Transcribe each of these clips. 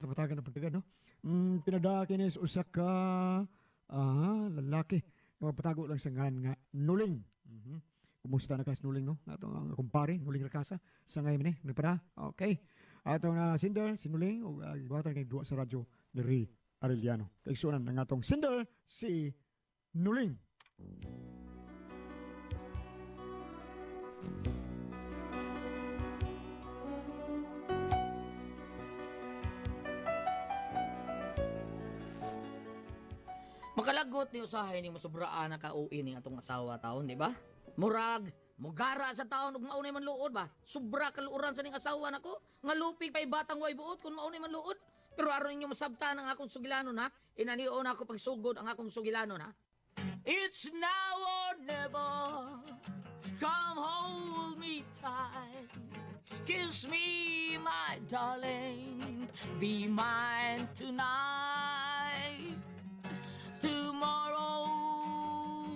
Matagan ng pagtagan, no? Pinada kinis usa ka lalaki nga mapatago lang sa ngan nga Nuling. Kumusta na kas Nuling, no? Ato ang kumpare, Nuling Rakasa sa ngayon ni, nagpada. Okay. Atong sinder si Nuling ug gibuhatan kay duwa sa radyo ni Ray Arellano. Kaigsuonan ang atong sinder si Nuling. Makalagot ni usahay ni masubraan na kauin ni atong asawa taon, di ba? Murag, mugara sa taon ug maunay man luod ba? Sobra kaluoran sa ning asawa nako, nga lupig pay batang way buot kung maunay man luod. Pero aron ninyo masabtan ang akong sugilanon ha, inanion ako pagsugod ang akong sugilanon ha. It's now or never. Come hold me tight. Kiss me, my darling. Be mine tonight. Tomorrow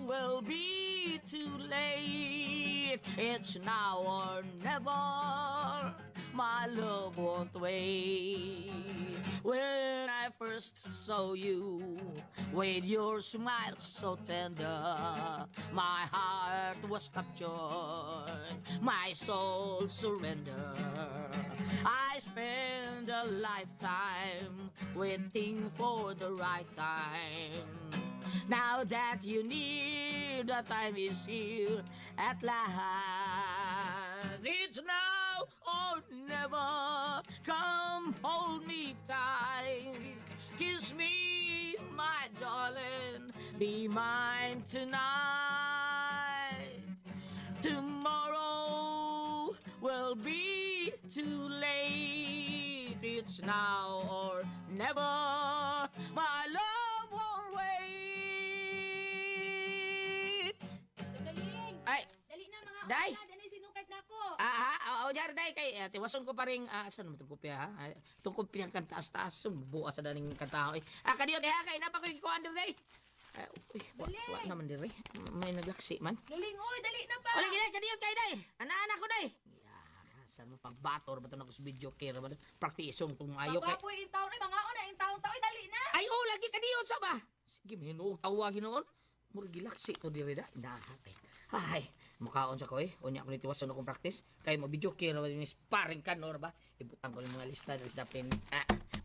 will be too late. It's now or never. My love won't wait. When I first saw you, with your smile so tender, my heart was captured, my soul surrendered. I spent a lifetime waiting for the right time. Now that you need, the time is here at last. It's now or never. Come hold me tight. Kiss me, my darling. Be mine tonight. Tomorrow will be too late. It's now or never. My love won't wait. Galing. Ay, Dali na mga Day! una, dali sinukad na ako. Oo, jar, day, kay, tiwason ko pa rin, saan mo itong kopya, ha? Itong kopya ang taas-taas, bukas sa daning kanta, eh. Kaniyo, kaya, kay, napakoy ko, under, day. Uy, wa naman dire. May naglaksi man. Nuling, oy, dali na pa. Wala gina, kaniyo, kay, day. Ana-ana ko, day. Ya, saan mo pagbator ba ito na video care ba? Praktisong kung maayo kay. Pagwapo yung taon, ay mga una, yung taon taon, dali na. Ay, oh, lagi kaniyo, sa ba? Sige, may hinuog tawagin noon. Murag gilaksi to dire da. Nahatay. Ay, mukaon sa ko eh. Unya ko nitiwason akong practice. Kay mo video care ba ni sparring kanor ba? Ibutang ko yung mga lista diri sa dapin.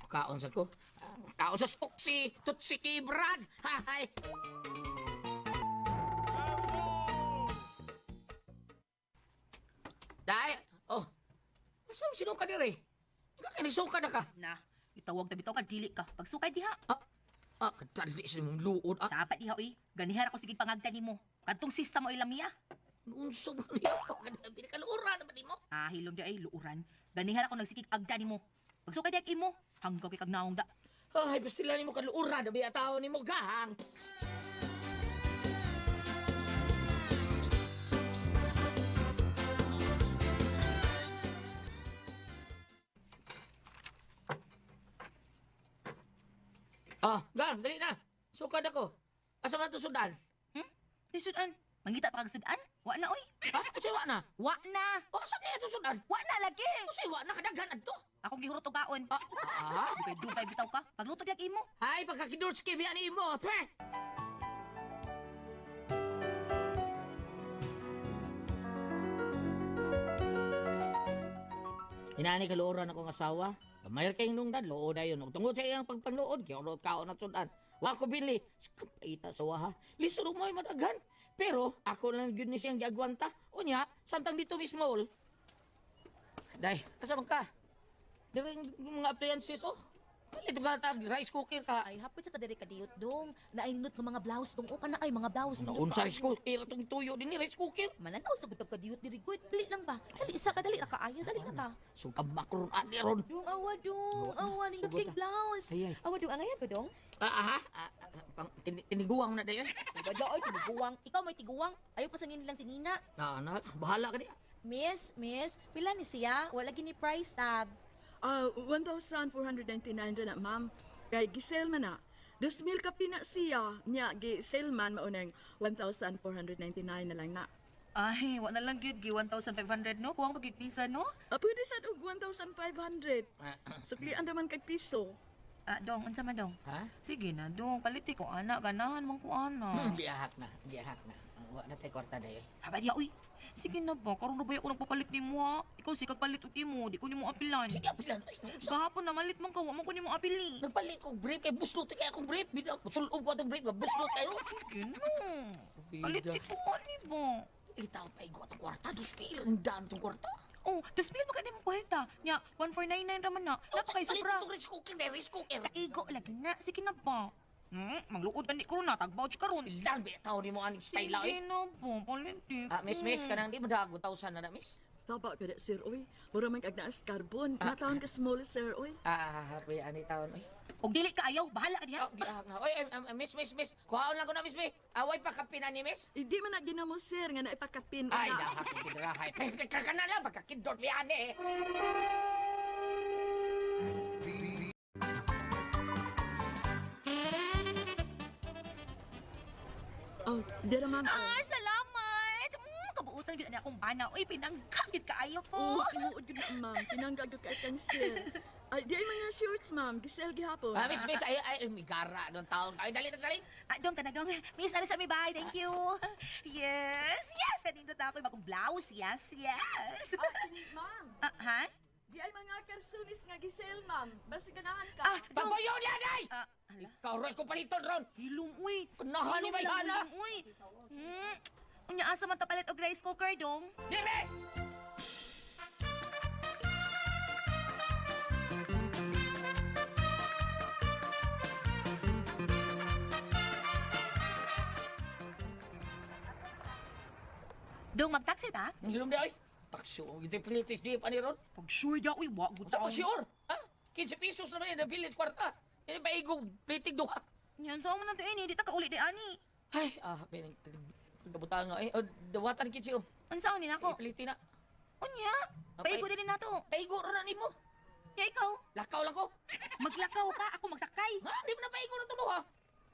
Mukaon sa ko. Kaon sa Tuksi, Tutsi kay Brad. Hay. Dai, oh. Asa mo sinuka dire? Ikaw kay nisuka na ka. Na, itawag ta bitaw ka dili ka. Pagsukay diha. Kadali sa imong luod. Dapat diha oy. Ganihar ako sige pangagda nimo. Kadtong sista mo ilamia. Unsa ba niya? Kadali kaluoran na ba nimo? Ah, hilom di ay luuran. Ganihar ako nagsigig agda nimo. Pagsukay diha imo, hanggaw kay kag naong da. Ay, bastila nimo kaluoran na biya tao nimo gahang. Gang, dali na. Sukad ako. Asa man to sudan? Di sudan. Mangita pa kag sudan? Wa na oy. Ha? Usay wa na? Wa na. Oh, asa niya to sudan? Wa na lagi. Usay wa na kadaghan adto. Akong gihurot og kaon. Ah, ah? Dugay dugay bitaw ka. Pagluto diha imo. Ay, pagkakidurski biya ni imo. Twe! Inaani kaluoran akong asawa. Mayroon kayong nungdan, luod na yun. Tungod sa iyang pagpanluod, kaya urot kaon at sudan. Wa ko bili. Kapaita sa waha. Lisod mo ay madaghan. Pero ako lang yun ni siyang giagwanta. Unya, samtang dito mismo. Day, asa man ka? Diri yung mga appliances, oh. Palit ka tag rice cooker ka. Ay, hapit sa tadiri kadiyot dong. Nainot ng mga blouse dong. O kana ay mga blouse. Naunsa rice cooker itong tuyo din ni rice cooker. Mananaw sa gud kadiyot diri good. Dali lang ba? Dali isa ka dali ra kaayo, dali na ka. So ka makron ani ron. Dong awa dong, awa ning Sugod king na. blouse. Ay, ay. Awa dong angayan ko dong. Pang tiniguang na dayon. Wala ay tiguang. Ikaw may tiguang. Ayaw pa sa nilang si Nina. Na, bahala ka di. Miss, miss, pila ni siya? Wala gini price tag. 1,499 ra na, ma'am. Kay gisel man na. 2,000 ka pina siya. Nya, gisel man maunang 1,499 na lang na. Ay, wa na lang gyud gi 1,500 no. Kuwang pag pisa no. Ah, pwede sad og 1,500. Ah, Suklian naman kag piso. Ah, dong, unsa man dong? Ha? Sige na dong, paliti ko ana, ganahan man ko ana. Gihak na, gihak na. Wa na tay kwarta day. Sabi niya, uy, sige na ba, karon na ba ako nagpapalit nimo ha? Ikaw sige palit og imo, di ko nimo apilan. Sige apilan. Ay, unsa? Gahapon na malit man ka, wa man ko nimo apili. Nagpalit kog brief kay buslot kay akong brief. Bida sulob ko atong brief, buslot kayo. Sige na. Palit ko ani ba? Itaw pa igo atong kwarta, 2,000 ang daan atong kwarta. Oh, 2,000 man ka nimo kwarta. Nya, 1499 ra man na. Napakay Palit sobra. atong rice cooker, may rice cooker. Kaigo lagi na, sige na ba? Mangluod ka ni ko na, tag-vouch karon. Silang be tao nimo aning style Sige eh. na ba, palit ko. Ah, miss, miss, kanang di mo dag 1,000 na na, miss. Saba ka na, sir, oy. Mura man kag naas carbon. Nataon ka small, sir, oy. Ah, kuya ani taon oy. Og dili ka ayaw, bahala ka diha. Oh, gihak na. Oy, miss, miss, miss. Kuhaon lang ko na, miss, miss. Away pa kapina ni miss. Hindi man na ginamo, sir, nga naipakapin. Ay, dahak kidrahay. Kakana lang pagkakindot mi ani eh. Oh, dira ma'am. Oh. Ay, salamat. Kabuutan gyud ani akong bana. Uy, pinanggagit kaayo ko. Oh, tinuod gyud na, ma'am. Tinanggag gyud kay kang sir. Ay, di ay mga shorts, ma'am. Gisel gihapon. Ah, miss, miss, ay, ay, migara doon taon. Ay, dali na, dali. Ah, dong, ka na, dong. Miss, ano sa mi, bye. Thank you. Yes, yes. Kanindot na ako yung bagong blouse. Yes, yes. Ah, kini, ma'am. Ah, ha? Di ay mga karsunis nga gisel, ma'am. Basta ganahan ka. Ah, dong. Pagbayo niya, day! Ah, hala. Ikaw, Roy, ko paliton, Ron. Hilom, uy. Kunahan ni Hilom lang, Bayhana. hilom, uy. Unya, asa man ta palit og rice cooker, dong? Dire! Dong, magtaxi ta? Ang hilom di, oy. Taksi, oh, ito pilitis di pa ni Ron. Pag sure da, uy, wa gud Sa pag-sure, ha? 15 pesos naman yun, nabilit kwarta. Yan yung paigong plitig duha. Yan, saan mo na to, eh. Di ta kauli di, ani. Ay, ah, pinag... Pagkabutang nga, eh. Oh, dawatan kitsi, oh. Unsa ni nako? Ipliti na. Unya, Ah, paigo din nato. Paigo ron na nimo. Nya ikaw, Lakaw lang ko. maglakaw ka, ako magsakay. Nga, di mo na paigo na tulo, ha?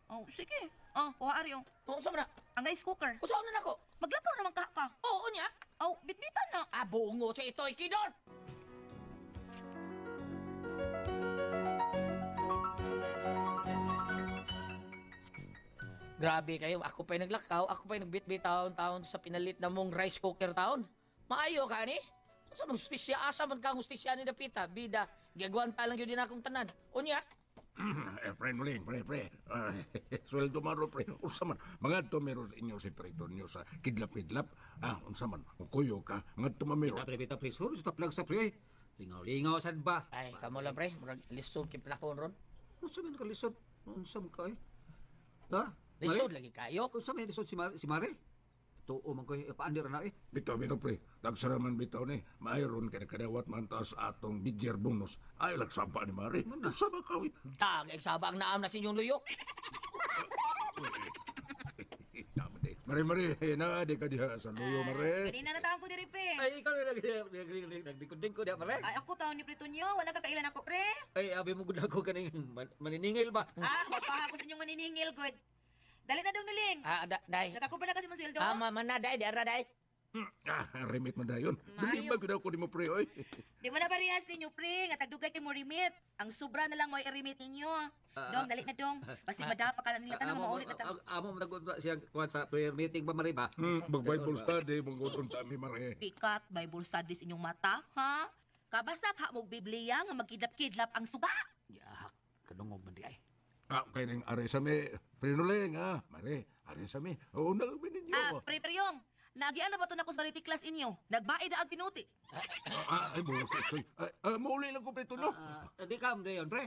Oh, sige. Oh, kuha ari oh. Oo, saan mo na? Ang rice cooker. Usaw na nako. Maglakaw naman ka ka. Oo, niya. Oh, bitbitan na. Ah, bungo sa ito, ikidor! Grabe kayo, ako pa'y naglakaw, ako pa'y nagbitbit taon-taon sa pinalit na mong rice cooker taon. Maayo ka ni? Sa mong hustisya, asa man kang hustisya ni Dapita, bida, gagawanta lang yun din akong tanan. Unya, Eh, pre, muling, pre, pre. Ah, sweldo man ro, pre. Unsa man, mga to meron inyo si pre Tonyo sa kidlap-kidlap. Ah, unsa man, kung kuyo ka, mga to mamero. Kita pre, bita pre, sur, sa plug sa pre. Oy. Lingaw-lingaw sad ba? Ay, kamo lang pre, murag lisod kay plakon ron. Unsa man ka lisod? Unsa man ka eh? Ha? Lisod lagi kayo. Unsa man lisod si Mare? Si Mare? Tuo man ko eh, paandir na eh. Bitaw, bitaw, pre. Tagsara man bitaw ni. Mayroon ka kadawat man ta sa atong midyear bonus. Ay, lagsapa ni Mare. Unsa ba ka, uy? Tag, eksaba ang naam na sinyong luyo. Tama di. Mare, Mare, na, di ka diha sa luyo, Mare. Kanina na taon ko diri pre. Ay, ikaw na nagdingkod-dingkod ya, Mare. Ay, ako taon ni pre Tonyo, wala ka kailan ako pre. Ay, abi mo gud ako kaning maniningil ba? Ah, magpaha ko sa inyong maniningil good. Dali na dong niling. Ah, da, day. Nakakupa na kasi mong sweldo. Ah, ma, man na, day, di ara, day. Ah, remit man dayon. Maayo. Dili ba gud ako nimo, pre, oy. Di mo na parehas ninyo pre, nga tagdugay kay mo remit. Ang sobra na lang mo i-remit ninyo. Dong, dali na dong. Basi madapa ka lang nila tanan maulit na ta. Amo man gud siya kuan sa prayer meeting ba Mare ba? Mag-Bible study, mangudon ta mi, Mare. Pikat Bible studies inyong mata, ha? Kabasak ha mo Biblia nga magkidlap-kidlap ang suga. Yahak, kadungog man di ay. Ah, kay ning are sa mi. Pre, nuling, ah. Mare, are sa mi. Oo na lang mi ninyo. Ah, pre preyong. Nagian na ba to na ko sa variety class inyo? Nagbae na ang pinuti. Ah, ay, buti, soy. Ay, ah, mauli lang ko, pre, no? Ah, di ka mo dayon, pre.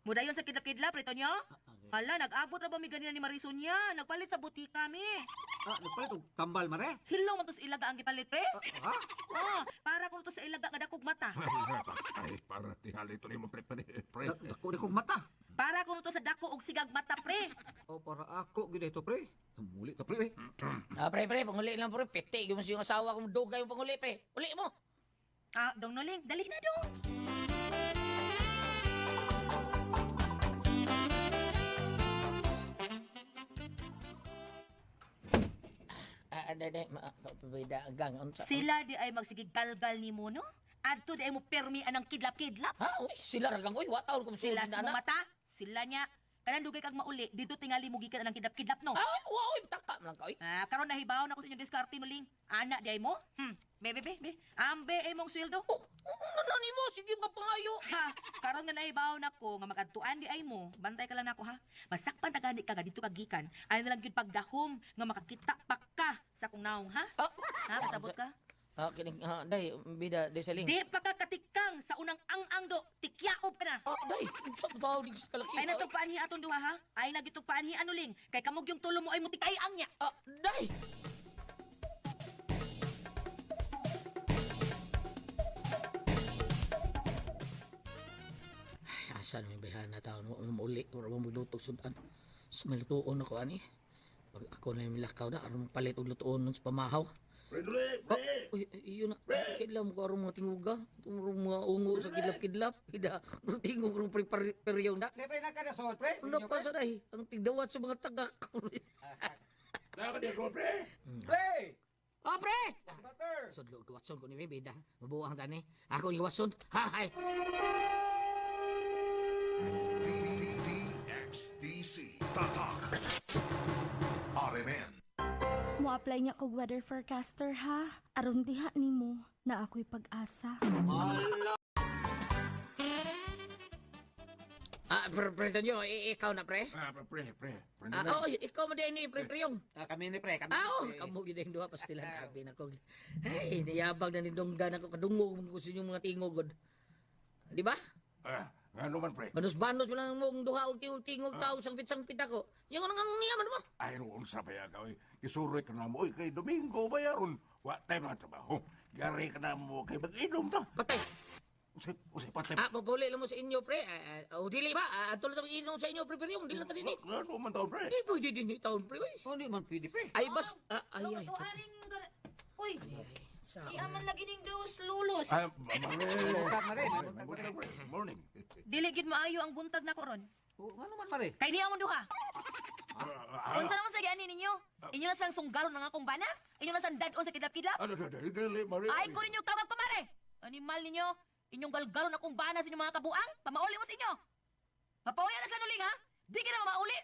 Mudayon sa kidlap-kidlap, pre Tonyo. Hala, nag-abot na ba mi ganina ni Marisonia? Nagpalit sa butika mi. Ah, nagpalit og tambal Mare. Hilaw man to sa ilaga ang gipalit, pre. Ha? Oh, para kuno to sa ilaga nga dakog mata. Ay, para tingali ito nimo, pre, pre. Pre. Dako di kong mata. Para kuno to sa dako og sigag mata, pre. O para ako gid ito, pre. Muli ka pre. eh. Ah, pre, pre, panguli lang, pre. Piti, yung yung asawa kong dugay yung panguli, pre. Uli mo. Ah, dong nuling, dali na dong. Ah, Day, day, bida, gang, unsa? Sila di ay magsigig galgal nimo no? Adto di ay mo permi anang kidlap-kidlap. Ha, uy, sila ra gang, uy, wa taon kung Sila sulod sa na. mong mata, sila niya. Kanang dugay kag mauli, dito tingali mo gikan anang kidlap-kidlap no. Ah, wa, uy, taka man lang ka, uy. Ah, karon nahibaw na ko sa inyong diskarte no ling. Ana di ay mo? Be be be, be. Ambe imong sweldo. Oh, ano nimo? Sige ka pangayo. Ha, karon nga nahibaw na ko nga makadtuan di ay mo. Bantay ka lang nako ha. Masakpan ta gani ka nga dito ka gikan. Ay na lang gyud pagdahom nga makakita pa ka sa akong naong ha. Ah, Ha, kasabot ka? Ah, kining, day, bida, day saling. Di pa ka katikang sa unang ang-ang do, tikyaob ka na. Ah, day, sa tao di sa kalaki. Ay natugpaanhi atong duha ha. Ay nagitugpaanhi ano ling. Kay kamog yung tulo mo ay mutikay ang niya. Ah, day. Ay, asa na may bayhana taon mo mauli ora mo magluto sudan. Sa may lutuon ako ani. Pag ako na yung milakaw na, aron palit og lutuon nun sa pamahaw. Pre, dali, Oh, pre. uy, iyon na. Kidlam ko aron mga tinguga. Aron mga ungo sa kidlap-kidlap. Ida, aron tingog aron peryaw na. Pre, pre, nagkadasol, pre. Ano pa sa day? Ang tigdawat sa mga tagak. Naka di ko, pre. Pre! Oh, pre! Butter! Sudlo, Watson ko ni Bebe, da. Mabuang tani. Ako ni Watson. Ha, hay. DXDC. Tatak. RMN. Mo-apply niya kog weather forecaster ha. Aron diha nimo na ako'y pag-asa. Ah, pre, pre, Tonyo, ikaw na, pre. Ah, pre, pre, pre. Pre, Ah, dali. oh, ikaw mo din ni pre, pre, yung. Ah, kami ni pre, kami. Ah, oh, ni pre. kamo gid ang duha pastilan abi na ko. Hey, niyabag na nindonggan ako kadungog ko sa inyong mga tingog god. Di ba? Ah, ngano man, pre. Banos-banos mo lang mong duha og tingog tao sangpit-sangpit ako. Yung ano nga niyaman mo? Ay, roon sa baya ka, oy. Isuroy ka na mo, oy, kay Domingo ba yaron? Wa tayo mga trabaho. Gari ka na mo, kay mag-inom ta. Patay. Usay, usay, patay. Ah, papuli lang mo sa inyo, pre. Ah, ah, oh, dili ba? Ah, tulad ang inom sa inyo, pre, pero yung dili na din eh. Ngano man taon, pre? Di pwede din eh, taon, pre. Uy. Oh, di man pwede, pre. Ay, bas... Ah, ay, ay. Uy, Sa... iaman lagi ning dos lulos. Ah, mare. Buntag, mare. Mare, Buntag, buntag, pre. Morning. Dili gid maayo ang buntag nako ron. Oh, ngano man, mare? Kay niya among duha. Ah, Unsa naman sa giani ninyo? Inyo na sang sunggalon ng akong bana? Inyo na sang dad-on sa kidlap-kidlap? Ano, dali, dali, mare. Ay ko ninyo tawag ko mare. Animal ninyo. Inyong galgalon akong bana sa inyong mga kabuang. Pamauli mo sa inyo. Mapauli na sa nuling ha. Di ka na mamauli.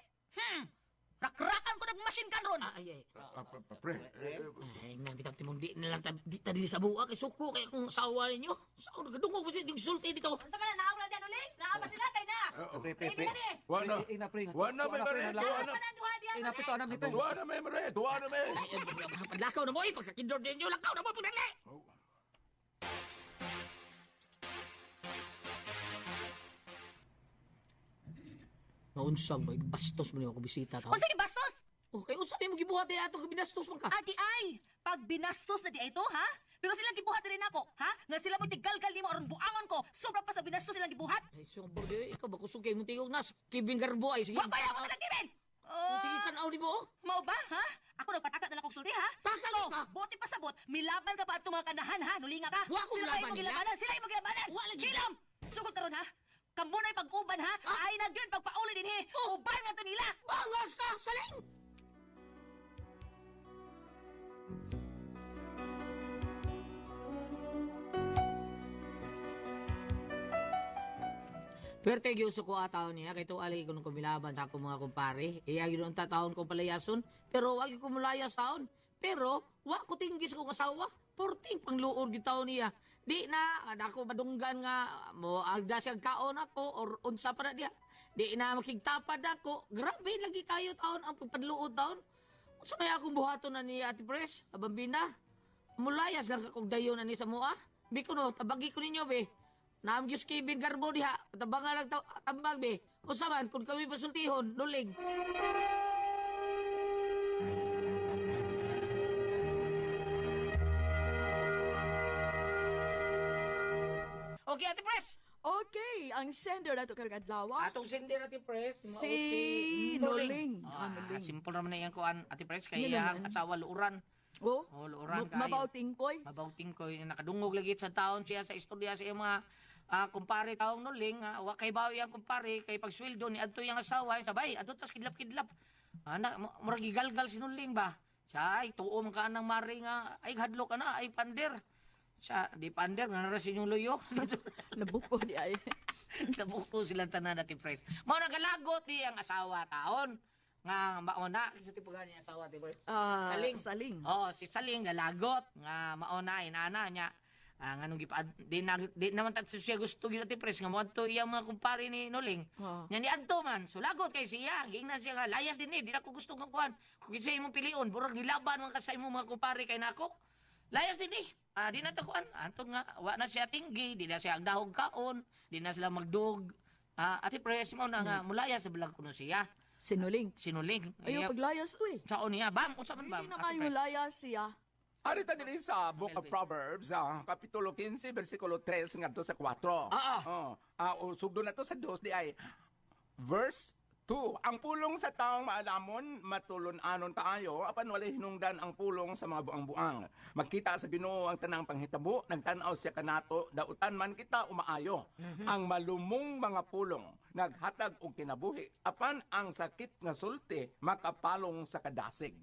Rakrakan ko nag-machine gun ron. Ah, ay, ay. Ah, pre, pre. Eh, Ay, nga, bitang timong di na lang di ta dili sa buwa kay suko kay kung sawa ninyo. Sa ngadungog mo yung sulti dito. Unsa man na naawra diyan uling? Naa ba sila kay na? ah, oh. Pre, pre, pre. Wa na. Pre, ina, pre. Wa na, may mare. Tuwa na, Tuwa na. Kanan duha diyan. Ina, pre, tuwa na, pre. Tuwa na, may mare. Tuwa na, may. Ay, ay, padlakaw na mo ay pagkakindor ninyo lakaw na mo pagdali. Oh. Maunsang ba bastos mo niyo ako bisita ta. Unsa gi bastos? Okay, unsa may mo gibuhat di ato binastos man ka. Adi ay, pag binastos na di ay to, ha? Pero silang gibuhat rin ako, ha? Nga sila mo tigalgal nimo aron buangon ko. Sobra pa sa binastos silang gibuhat. Ay, so di ikaw ba kusog kay mong tingog nas Kevin Garbo ay sige. Wa kaya mo talang given. Oh, Sige tan-aw nimo oh. Mao ba, ha? Ako nagpataka na lang kog sulti, ha? Taka So, ka. bote pa sabot, milaban ka pa atong mga kanahan, ha? Nulinga ka. Wa akong Sila laban imong nila. gilabanan, sila imong gilabanan. Wa lagi. Hilom! Sugod karon ha. Kamo na'y pag-uban, ha? Ay na gyud pagpauli dinhi. Uban nga to nila. Bangas ka, saling. Perte gyud sa kuha taon niya kay tuwa lagi kuno kumilaban sa akong mga kumpare. Iya gyud ang taon kong palayason, pero wa gyud ko mulayas taon. Pero wa ko tinggis kong asawa. Porting pangluod gyud taon niya. Di na ada ako madunggan nga mo agda siya kaon ako or unsa pa na diha. Di na makigtapad ako. Grabe lagi kayo taon ang pagpadluod taon. Unsa may akong buhaton na ni Ate Pres, Abambina? Mulayas lang akong dayon ani sa mua. Bi ko no, tabagi ko ninyo be. Naam Diyos Kevin Garbo diha. Tabangan lang tambag be. Unsa man kung kami pasultihon, nuling. Okay, Ate Pres. Okay, ang sender nato karong adlaw. Atong sender Ate Pres, mao Si Noling. Ah, Ah, Noling. simple naman na iyang kuan Ate Pres kay Yun iyang naman. asawa luuran. Oh, Oh, luuran kaayo. mabaw tingkoy. Mabawting ko nakadungog lagi sa taon siya sa istorya sa iyang mga kumpare taong nuling, wa kay bawi ang kumpare kay pagsweldo ni adto iyang asawa sabay adto tas kidlap-kidlap. Ana murag gigalgal si nuling ba. Siya ay tuo man ka ng mari nga ay hadlok ka na ay pander. Siya di pander nga nara sa inyong luyo. Nabuko di ay. Nabuko silang tanan Ate Pres. Mao nagalagot di ang asawa taon nga mauna sa tipugan niya asawa Ate Pres. Ah, Saling. Saling. Oh, si Saling galagot nga mauna inana niya. Ah, nganong gipa di, na, di naman tat siya gusto gyud Ate Pres nga moadto iyang mga kumpare ni Nuling. Oh. Nya ni adto man, sulagot kay siya, giingnan siya nga layas din ni, di na ko gusto nga kuan. Kung kinsa imong pilion, burag nilaban man ka sa imong mga kumpare kay nako. Layas din ni. Ah, di na ta kuan. Anton nga wa na siya tinggi, di na siya agdahog kaon, di na sila magdug. Ah, Ate Pres mo na nga mulaya sa bilag kuno siya. Sinuling. Sinuling. Ayaw paglayas uy. Saon niya, bam, unsa man bam? Hindi na Ate kayo Pres? layas siya. Arita diri sa Book of Proverbs, Kapitulo 15, versikulo 3 ngadto sa 4. Ah, Oh, sugdo na to sa 2 di ay verse 2. Ang pulong sa taong maalamon, matulon-anon kaayo, apan walay hinungdan ang pulong sa mga buang-buang. Magkita sa Ginoo ang tanang panghitabo, nagtan-aw siya kanato, dautan man kita umaayo. Ang malumong mga pulong, naghatag og kinabuhi, apan ang sakit nga sulti, makapalong sa kadasig.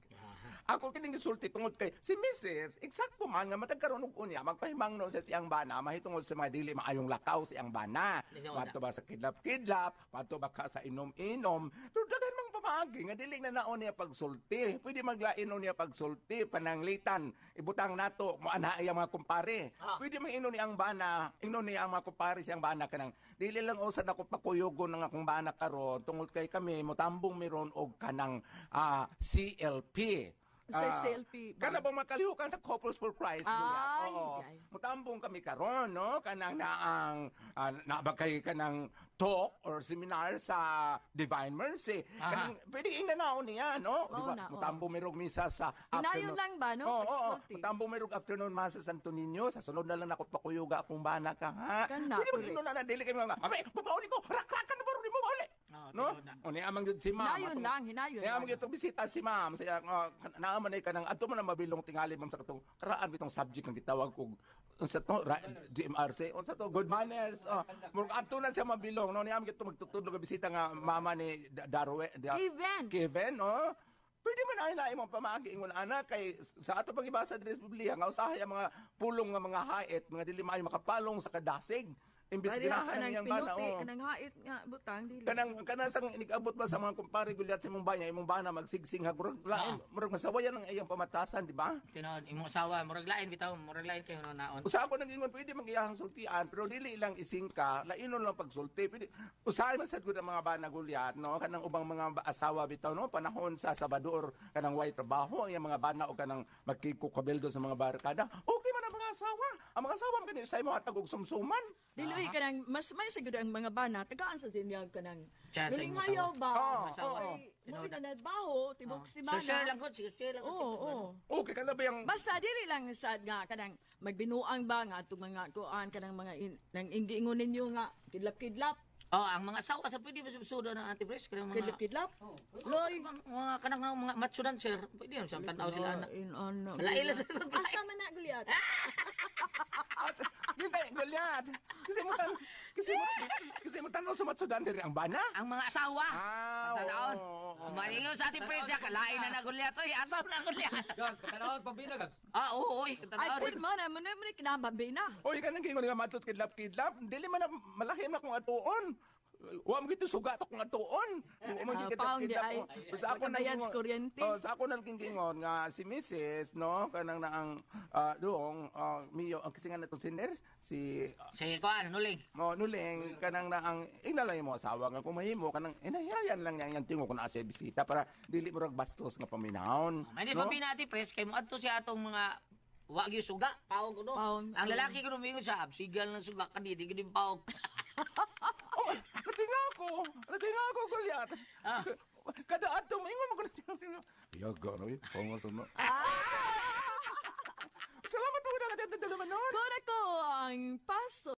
Ako kining gisulti tungod kay si Mrs. Eksakto man nga matag karon og unya magpahimang no sa siyang bana mahitungod sa mga dili maayong lakaw sa iyang bana. Padto ba sa kidlap-kidlap, padto ba ka sa inom-inom. Pero daghan mang pamaagi nga dili na naon niya pagsulti. Pwede maglain niya pagsulti pananglitan. Ibutang nato mo ana iyang mga kumpare. Pwede man inon niyang bana, inon niya ang mga kumpare siyang bana kanang dili lang usad ako pakuyogon ng akong bana karon tungod kay kami motambong miron og kanang CLP. Sa CLP ba? Kana ba makalihukan sa Couples for Christ? Ay, Oo. ay. Mutambong kami karon, no? Kanang naang naa ba kay kanang talk or seminar sa Divine Mercy. Kanang pwede ingna naon niya, no? Di Oo ba? na, oo. Mutambong mirog misa sa Hinayon afternoon. lang ba, no? Oo, oo. Pagsulti. Mutambong mirog afternoon mass sa Santo Niño. Sa sunod na lang ako pakuyuga akong bana ka, ha? Kana, Pwede correct. mag na na dili kay mga. Abay, babauli ko. Rakrakan na ba rin mo bauli? No? O ni amang jud si ma'am. Hinayon lang, hinayon Kaya lang. amang itong bisita si ma'am sa naaman ay kanang adto man na mabilong tingali ma'am sa katong karaan bitong subject nga gitawag og unsa to GMRC unsa to good manners, oh, murag adto na siya mabilong, no? Ni amang itong magtutudlo og bisita nga mama ni Darwe Kevin. Kevin, oh. Pwede man ay lain mong pamaagi ingon ana kay sa ato pag-ibasa diri sa Biblia nga usahay ang mga pulong nga mga hait, mga dili maayo makapalong sa kadasig. Imbis Parehas ganahan ang kanang iyang bana, pinuti, oh. kanang hait nga butang dili. Kanang kanang sang inigabot ba sa mga kumpare gulyat sa imong bana, imong bana magsigsing ha, murag lain, murag masawayan ang iyang pamatasan, di ba? Tinuod imong asawa murag lain bitaw, murag lain kayo naon. Usa ako nang ingon pwede mang iyahang sultian pero dili lang isingka, lainon lang pagsulti. Pwede usahay man sad gud ang mga bana gulyat, no? Kanang ubang mga asawa bitaw, no, panahon sa Sabado or kanang way trabaho ang iyang mga bana o kanang magkikukabeldo sa mga barkada. Okay man ang mga asawa. Ang mga asawa man kani usahay mo hatag og sumsuman. Dili oy kanang mas may siguro ang mga bana tagaan sa tinyag kanang Siya, sa Miling imong hayaw asawa. ba? Oo, asawa. Ay, mo na nabaho tibok si So mana. share lang gud, sige, share lang gud. Oo, oo. Okay ka na ba yung Basta dili lang sad nga kanang magbinuang ba nga atong mga kuan kanang mga nang ingiingon ninyo nga kidlap-kidlap, Oh, ang mga asawa sa pwede masubsudo ng Ate Pres kanang mga kidlap-kidlap. Loy. mga kanang mga macho dancer, pwede man sa tan-aw sila na. In ano. Lain lang sa Asa man na gulyat? Yun tayo, gulyat. Kasi mo tan kasi mo kasi mo tan-aw sa matsudan diri ang bana. Ang mga asawa. Ah, Tan-awon. oo, oo. Malingaw sa Ate Pres, kalain na na gulyat oy, asaw na gulyat. Gabs, katanaw, pambina, Gabs. Ah, oo, oy, Ay, tan-awon. pwede mo na mo na mo na kinabambina. Oy, kanang gingon nga matot kidlap kidlap, dili man na malahim na kung atuon. Wa mo gito sugat akong atuon. Wa mo Ah, gito pound di kidlap. ay. Sa ako na Makabayad sa kuryente. Oh, sa ako na gingon nga si Mrs. no kanang naang doong Mio ang kasi nga natong si nurse si Sige, kuan, nuling. mo nuling kanang naang inalay mo asawa nga kung mahimo kanang inahirayan lang niya ang tingo kung naa siya bisita para dili mo rag bastos nga paminahon. May no? no? Ate Pres, kay mo adto siya atong mga wa gyud suga, paog kuno. Paog. Ang lalaki kuno mingon siya, absigal ng suga kani di gid paog. Oh, natinga ako. Natinga ako, Goliath. Ah. Kada ato, maingon mo ko na siya. Yaga, no? Pangasan na. Salamat po na kayo dalawa nun. Kura ko ang paso.